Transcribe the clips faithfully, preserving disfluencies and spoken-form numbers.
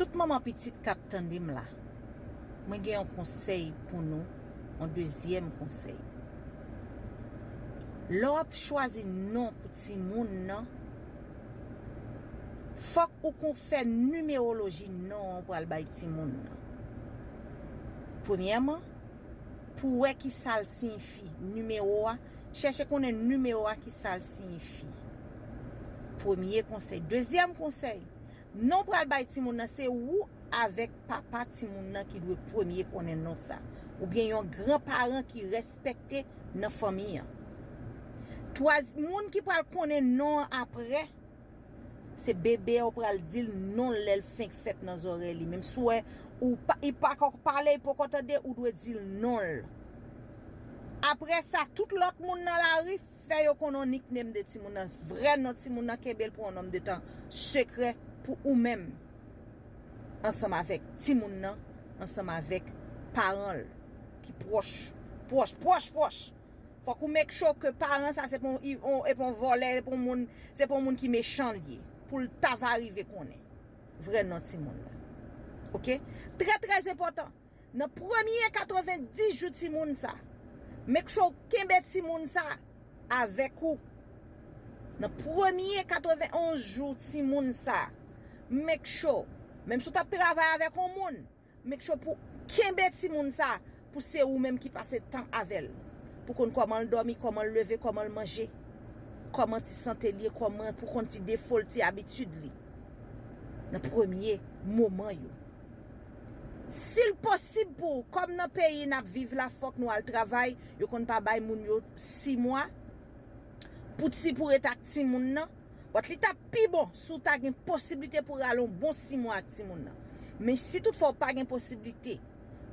Tout manman pitit k ap tande m la, mwen gen yon konsèy pou nou, yon dezyèm konsèy. Lè w ap chwazi non pou timoun nan, fòk ou kon fè nimeroloji non an ou pral bay timoun nan. Premyèman, pou wè ki sa l siyifi, nimewo a, chèche konnen nimewo a ki sa l siyifi. Premye konsèy. Dezyèm konsèy, non w pral bay timoun nan, se ou avèk papa timoun nan ki dwe premye konnen non sa. Oubyen yon gran paran ki respekte nan fanmi an. Twa, moun ki pral konnen non an apre, se bebe a ou pral di l non l lè l fenk fèt nan zòrèy li. Menm si w wè ou pa, li pa ko pale, li poko tande, ou dwe di l non l. Apre sa, tout lòt moun nan lari, fè yo konn yon nickname de timoun nan. Vrè non timoun nan, kenbe l pou yon nonm de tan sekrè pou ou menm. Ansanm avèk timoun nan, ansanm avèk paran l ki pwòch, pwòch, pwòch, pwòch. Fòk ou make sure ke paran sa se pa yon, yon, e pa yon vòlè, e pa yon moun, se pa yon moun ki mechan li ye. Pou l ta va rive konnen vrè non timoun nan. Oke? Trè, trè enpòtan. Nan premye katrevenndis jou timoun sa, make sure w kenbe timoun sa avèk ou. Nan premye katrevenonz jou timoun sa, make sure, menm si w t ap travay avèk yon moun, make sure pou kenbe timoun sa, pou se ou menm ki pase tan avè l. Pou konn kòman l dòmi, kòman l leve, kòman l manje, kòman ti sante l ye, kòman pou konn ti defo l, ti abitid li. Nan premye moman yo. Si l posib pou ou, kòm nan peyi n ap viv la, fòk nou al travay, yo konn pa bay moun yo sis mwa pou ti, pou ret ak timoun nan. But li t ap pi bon si w ta gen posiblite pou rale yon bon sis mwa ak timoun nan. Men si toutfwa w pa gen posiblite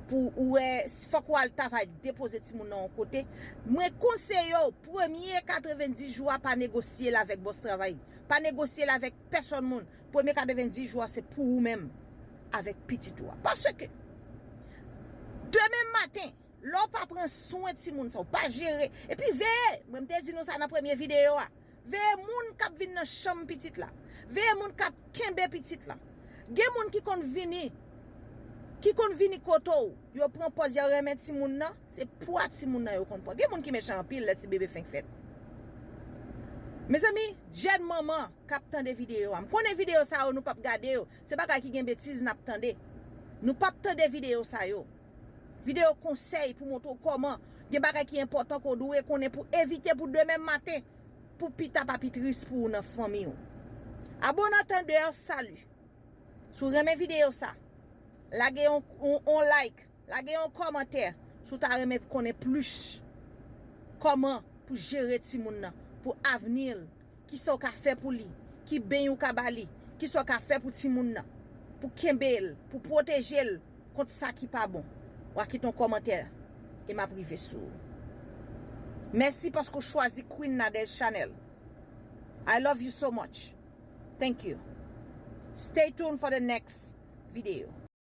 pou ou wè, fòk w al travay, depoze timoun nan yon kote, mwen konseye w, premye katrevenndis jou a, pa negosye l avèk bòs travay. Pa negosye l avèk pèsòn moun. Premye katrevenndis jou a, se pou ou menm avèk pitit ou a. Paske demen maten, lè w pa pran swen timoun sa, w pa jere. Epi veye, mwen m te di nou sa nan premye videyo a. Veye moun k ap vin nan chanm pitit la. Veye moun k ap kenbe pitit la. Gen moun ki konn vini, ki konn vini kote w, yo pran pòz yo renmen timoun nan, se pwa timoun nan yo konn pran. Gen moun ki mechan anpil lè ti bebe fenk fèt. Mezanmi, jèn manman k ap tande videyo a, m konnen videyo sa yo nou p ap gade yo, se bagay ki gen betiz n ap tande. Nou p ap tande videyo sa yo. Videyo konsèy pou montre w kòman gen bagay ki enpòtan ke w dwe konnen pou evite pou demen maten, pou pita pa pi tris pou ou nan fanmi w. Abonnés attendeurs, salut. Si w renmen videyo sa, lage yon, yon, yon like, lage yon kòmantè si w ta renmen konnen plis kòman pou jere timoun nan, pou avni l, kisa w ka fè pou li, ki beny ou ka ba li, kisa w ka fè pou timoun nan, pou kenbe l, pou pwoteje l kont sa ki pa bon. W a kite yon kòmantè e m ap rive sou ou. Mèsi paske w chwazi Queen Nadège Chanel. I love you so much. Thank you. Stay tuned for the next video.